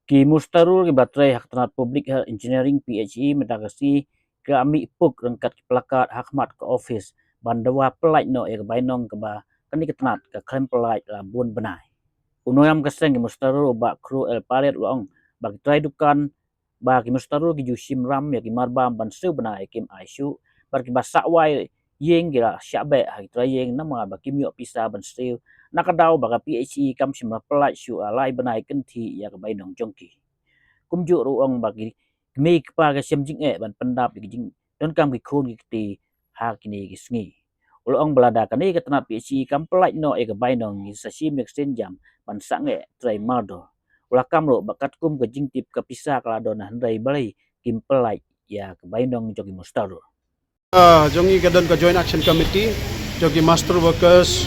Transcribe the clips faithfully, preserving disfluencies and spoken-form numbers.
Ki muster ruh kiba trei ha ka tnat Public Health Engineering, P H E, mynta ka sngi ki la mih puk ryngkat ki plakat ha khmat ka office ban dawa pyllait noh ïa ka bainong kaba kane ka tnat ka khlem pyllait la bun bnai. U nongïalam ka seng ki muster ruh, u Bah Khrul L Pariat, u la ong ba ki trai dukan ba ki muster ruh ki ju shim ram ïa ki marbam ban siew bnai, kim ai shuh, bad kiba sah wai ïing ki la shah beh ha ki trai ïing namar ba kim ïoh pisa ban siew, na ka daw ba ka P H E kam shym la pyllait shuh la lai bnai kynthih ïa ka bainong jong ki. Kumjuh ruh u ong ba ki kmie ki kpa ki shem jingeh ban pyndap ïa ki jingdonkam ki khun ki kti ha kine ki sngi. U la ong ba lada kane ka tnat P H E kam pyllait noh ïa ka bainong, ngin sa shim ïa ka sienjam ban sangeh trai mardor. U la ong ruh ba katkum ka jingtip, ka pisa ka la don hynrei balei kim pyllait ïa ka bainong jong ki muster ruh. Ah, jong ngi ka don ka Joint Action Committee jong ki Muster Workers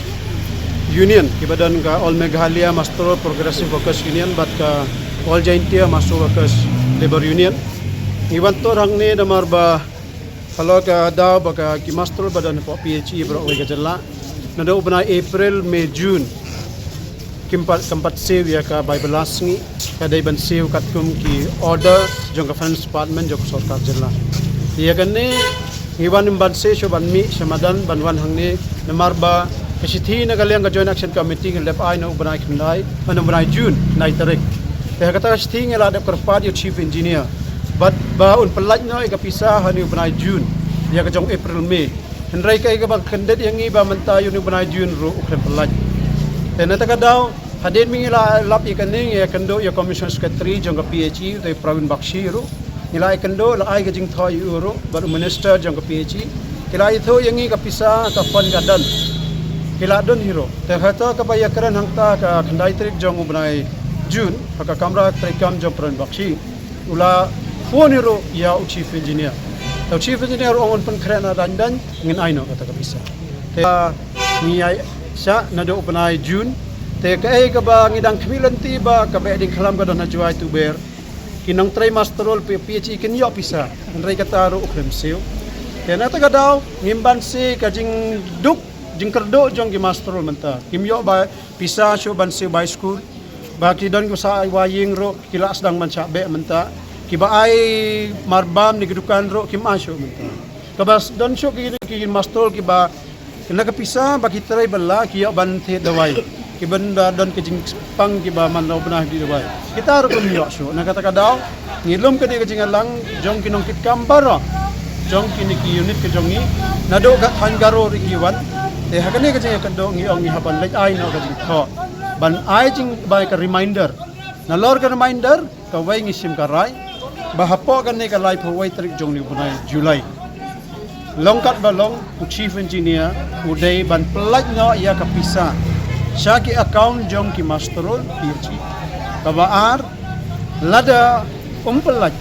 Union, kiba don ka All Meghalaya Muster Progressive Workers Union bad ka All Jaintia Muster Workers Labour Union. Ngi wan tur hangne namar ba halor ka daw ba ka ki muster ba don hapoh P H E baroh kawei ka jylla, naduh u bnai April, May, June, kim pat, kam pat siew ïa ka bai bylla sngi, ka dei ban siew katkum ki order jong ka Finance Department jong ka sorkar jylla. Ïa kane ngi wan ym ban siew shuh, ban mih sha madan ban wan hangne namar ba ka shithi na ka liang ka Joint Action Committee ngi la dep ai na u bnai khyndai, na u bnai June, khyndai tarik. Te ha kata ka shithi ngi la dep kyrpad ïa u Chief Engineer bad ba un pyllait noh ïa ka pisa ha une u bnai June ïa ka jong April, May. Hynrei kaei kaba kyndit ïa ngi ba mynta ïa une u bnai June ruh u khlem pyllait. Te na kata ka daw, hadien ba ngi la lap ïa kane, ngi ïakynduh ïa u Commissioner Secretary jong ka P H E, u Dr Pravin Bakshi ruh. Ngi la ïakynduh, la ai ka jingthoh ïa u ruh bad u Minister jong ka P H E. Ki la ïathuh ïa ngi ka pisa, ka fund ka don, ki la don hi ruh. Te kata kaba ïakren hangta ka khyndai tarik jong u bnai June ha ka kamra treikam jong u Pravin Bakshi, u la phone hi ruh ïa u Chief Engineer. Te u Chief Engineer u ong un pynkhreh na dang dang, ngin ai noh kata ka pisa. Te ngi ïai shah naduh u bnai June. Te kaei kaba ngi dang khmih lynti ba ka Behdeiñkhlam ka don ha Jowai Tuber, ki nongtrei muster roll P H E kin ïoh pisa, hynrei kata ruh u khlem siew. Te na kata ka daw ngim banse ka jingduk jingkyrduh jong ki muster roll mynta, kim ïoh ba pisa shuh ban siew bai skul. Ba ki don ki sah wai ïing ruh ki la sdang ban shah beh mynta. Kiba ai marbam na ki dukan ruh kim ai shuh mynta. Kaba don shuh ki, ki muster roll kiba na ka pisa ba ki trei bylla ki ïoh ban thied dawai. Kiba don, don ka jingpang kiba man la u bnai ki dawai, kita ruh kim ïoh shuh. Na kata ka daw ngi lum kane ka jingïalang jong ki nongkitkam baroh jong kine ki unit ka jong ngi, naduh ka thaiñ Garo ruh ki wan. Te ha kane ka jingïakynduh ngi ong ngi hap ban leit ai noh ka jingthoh, ban ai jing, ban ai ka reminder. Nalor ka reminder kawei ngi shim ka rai ba hapoh kane ka laiphew wei tarik jong une u bnai July, long katba long, u Chief Engineer u dei ban pyllait noh ïa ka pisa sha ki account jong ki muster roll P H E. Kaba ar, lada um pyllait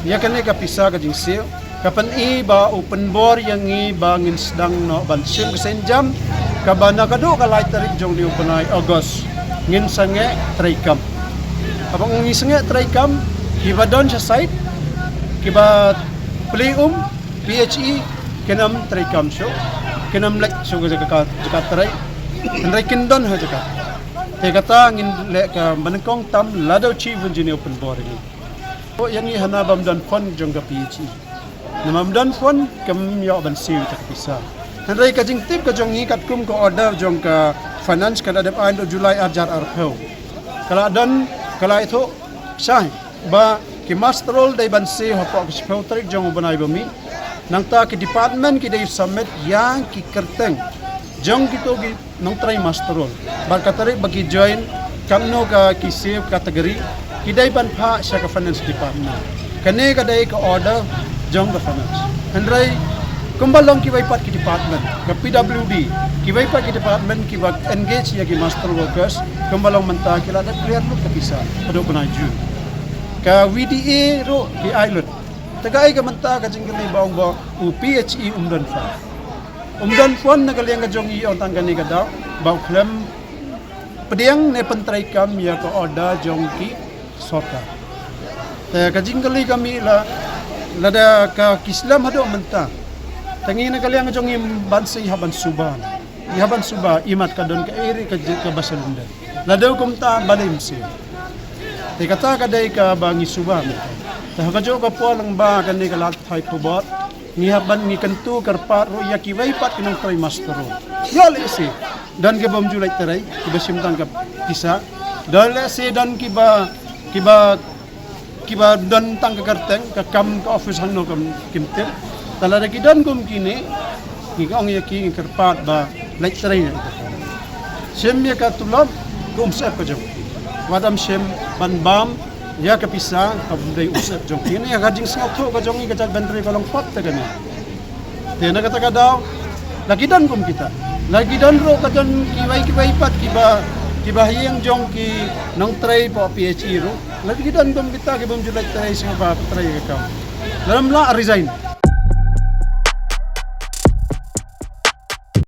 ïa kane ka pisa ka jingsiew, ka pyni ba u pynbor ïa ngi ba ngin sdang noh ban shim ka sienjam kaba na kaduh ka lai tarik jong une u bnai August ngin sangeh treikam. Haba ngi sangeh treikam, kiba don sha site, kiba plie um, P H E, kin ym treikam shuh, kin ym leit shuh ka jaka, jaka trei, hynrei kin don ha jaka. Te kata ngin leh ka banyngkong tam lada u Chief Engineer u pynbor ïa ngi. Ïa ngi hana bym don fund jong ka P H E. Namar ym don fund kim ïoh ban siew ïa ka pisa. Hynrei ka jingtip ka jong ngi katkum ka order jong ka finance ka la dep ai naduh July arhajar arphew, ka la don, ka la ïathuh shai ba ki muster roll dei ban siew hapoh ka shiphew tarik jong u bnai ba mih. Nangta ki department ki dei submit ïa ki kyrteng jong kito ki nongtrei muster roll bad ka tarik ba ki join, katno ka ki siew, category, ki dei ban phah sha ka finance department. Kane ka dei ka order jong ka finance. Hynrei kumba long kiwei pat ki department, ka P W D, kiwei pat ki department kiba engage ïa ki muster workers, kumba long mynta ki la dep clear lut ka pisa haduh u bnai June. Ka V D A ruh ki ai lut. Te kaei ka mynta ka jingkylli ba ong ba u P H E um don fund? Um don pun na ka liang ka jong i ïa tang kane ka daw ba u khlem pdiang ne pyntreikam ïa ka order jong ki sorkar. Te ka jingkylli ka mih la, lada ka ki slem haduh mynta, te ngi na ka liang ka jong i ban sa i hap ban suba, i hap ban suba i mat ka don ka area ka jing ka ba shalyndet. Lada kumta ba dei mynsiem. Te kata ka dei ka ba ngi suba mynta. Te ha ka jong ka por lang ba kane ka lad thai khubor, ngi hap ban ngi kyntu kyrpad ruh ïa kiwei pat ki nongtrei master roll. Ïa lehse don ki bym ju leit trei, ki ba shim tang ka pisa. Don lehse don ki ba, ki ba, ki ba don tang ka kyrteng, ka kam ka office hangno kam kim tip. Te lada ki don kum kine, ngi ong ïa ki, ngi kyrpad ba leit trei ïa ka kam. Shim ïa ka tulop ka umsyep ka jong ki. Wat ym shim ban bam ïa ka pisa ka bym dei umsyep jong ki. Ne ïa ka jingsngewthuh ka jong ngi ka jaitbynriew ka long pat te kane. Te na kata ka daw la ki don kum kita. La ki don ruh ka don kiwei kiwei pat ki ba, ki ba ha ïing jong ki nongtrei hapoh P H E ruh. La ki don kum kita ki bym ju leit trei sngewbha ba trei ka kam. La ym lah resign.